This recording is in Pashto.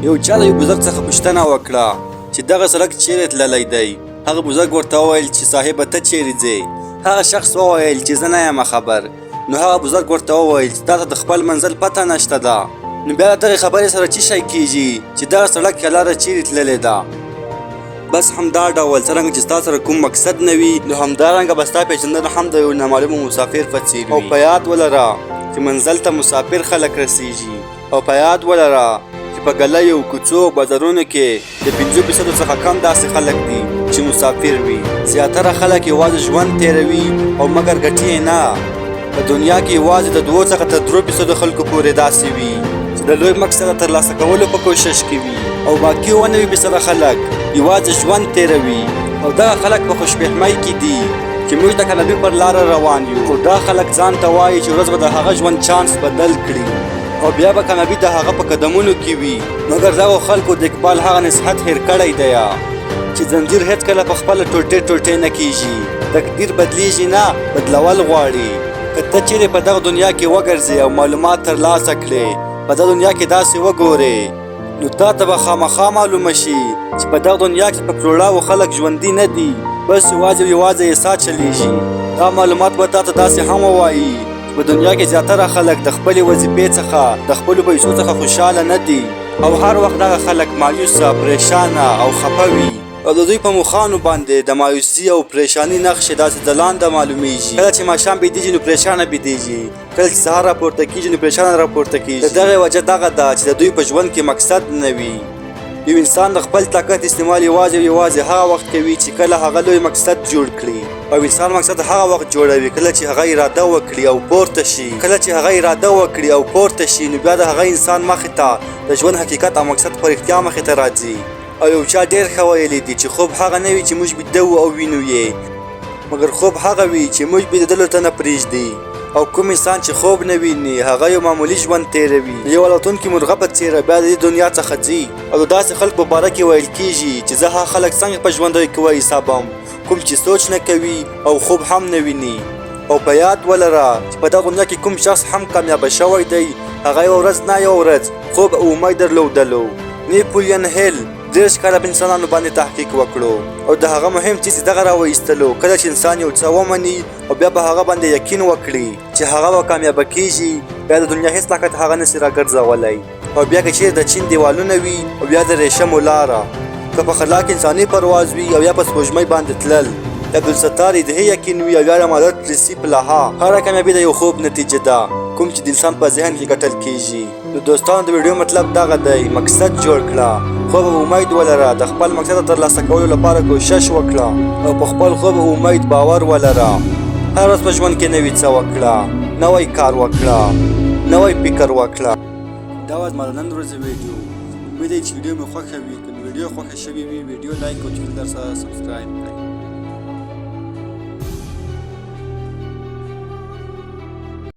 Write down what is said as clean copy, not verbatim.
یو چا له یو بزرګ څخه پوښتنه وکړه چې دغه سړک چیرې تللی دی. هغه بزرګ ورته وویل چې صاحبه ته چیرې ځې؟ هغه شخص وویل چې زه نه یم خبر. نو هغه بزرګ ورته وویل چې تاته د خپل منزل پته نشته ده، نو بیا له دغې خبرې سره چی شی کیږي چې دغه سړک یا لاره چیرې تللې ده؟ بس همدا ډول څرنګه چې ستا سره کوم مقصد نه وي، نو همدارنګه به ستا پېژندنه هم د یو نامعلوم مسافر په څیر وي. او په یاد ولره چې منزل ته مسافر خلک رسیږي، او په یاد ولره چې په ګلیو، کوڅو او بازارونو کې د 5% څخه کم داسې خلک دي چې مسافر وي. زیاتره خلک یوازې ژوند تېروي او مګر ګټي یې نه. په دنیا کې یوازې د 2 څخه تر 3% خلکو پورې داسې وي چې د لوی مقصد د ترلاسه کولو په کوشش کې وي، او باقي 97% خلک یوازې ژوند تېروي. او دغه خلک په خوشفهمۍ کې دي چې موږ د کامیابي پر لاره روان یو، خو دا خلک ځان ته وایي چې ورځ به د هغه ژوند چانس بدل کړي او بیا به کامیابي د هغه په قدمونو کې وي. مګر دغو خلکو د اقبال هغه نصیحت هېر کړی دی چې ځنځیر هېڅکله په خپله ټوټې ټوټې نه کېږي، تقدیر بدلیږي نه، بدلول غواړي. که ته چیرې په دغه دنیا کې وګرځې او معلومات ترلاسه کړې، په دغه دنیا کې داسې وګورې، نو تا ته به خامخا معلومه شي چې په دغه دنیا کې په کروړاوو خلک ژوندي نه دي، بس یوازې یوازې یې ساه چلیږي. دا معلومات به تا ته داسې هم ووایي چې په دنیا کې زیاتره خلک د خپلې وظیفې څخه، د خپلو پیسو څخه خوشحاله نه دي، او هر وخت دغه خلک مایوسه، پریشانه او خفه وي، او د دوی په مخانو باندې د مایوسي او پریشانی نقشې داسې ځلانده معلومیږي. کله چې ماښام بیدیږي نو پریشانه بیدیږي، کله چې سهار راپورته کیږي نو پریشانه راپورته کیږي. د دغې وجه دغه ده چې د دوی په ژوند کې مقصد نه وي. یو انسان د خپل طاقت استعمال یوازې او یوازې هغه وخت کوي چې کله هغه لوی مقصد جوړ کړي، او انسان مقصد هغه وخت جوړوي کله چې هغه اراده وکړي او پورته شي. کله چې هغه اراده وکړي او پورته شي، نو بیا د هغه انسان مخې ته د ژوند حقیقت او مقصد په رښتیا مخې ته راځي. او یو چا ډېر ښه ویلي دي چې خوب هغه نه وي چې موږ بیده وو او وینو یې، مګر خوب هغه وي چې موږ بیدېدلو ته نه پرېږدي. او کوم انسان چې خوب نه ویني هغه یو معمولي ژوند تېروي، د یو الوتونکي مرغه په څېر بیا د دې دنیا څخه ځي. او د داسې خلکو په باره کې ویل کیږي چې زه هغه خلک څنګه په ژوندیو کې وحسابم کوم چې سوچ نه کوي او خوب هم نه ویني. او په یاد ولره چې په دغه دنیا کې کوم شخص هم کامیابه شوی دی، هغه یوه ورځ نه یوه ورځ خوب او امید درلودلو. نیپولین هیل 30 کاله په انسانانو باندې تحقیق وکړو، او د هغه مهم څیز دغه راوایستلو کله چې انسان یو څه ومني او بیا په هغه باندې یقین وکړي چې هغه به کامیابه کیږي، بیا د دنیا هیڅ طاقت هغه نشي راګرځولی. او بیا که چیرې د چین دیوالونه وي او بیا د ریشمو لاره، که په خلا کې انساني پرواز وي او یا په سپوږمۍ باندې تلل، د عبدالستار ایدهي یقین وي او یا د مادر تریسي پلها، هره کامیابي د یو خوب نتیجه ده کوم چې د انسان په ذهن کې ګټل کیږي. نو دوستانو د ویډیو مطلب دغه دی، مقصد جوړ کړه، خوب او امید ولره، د خپل مقصد د ترلاسه کولو لپاره کوشش وکړه، او په خپل خوب او امید باور ولره. هر ورځ په ژوند کې نوي څه وکړه، نوی کار وکړه، نوی فکر وکړه. دا وه زما د نن ورځې ویډیو. امید دی چې ویډیو مو خوښه وي. که مو ویډیو خوښه شوې وي، ویډیو لایک او چینل درسره سبسکرایب کړئ.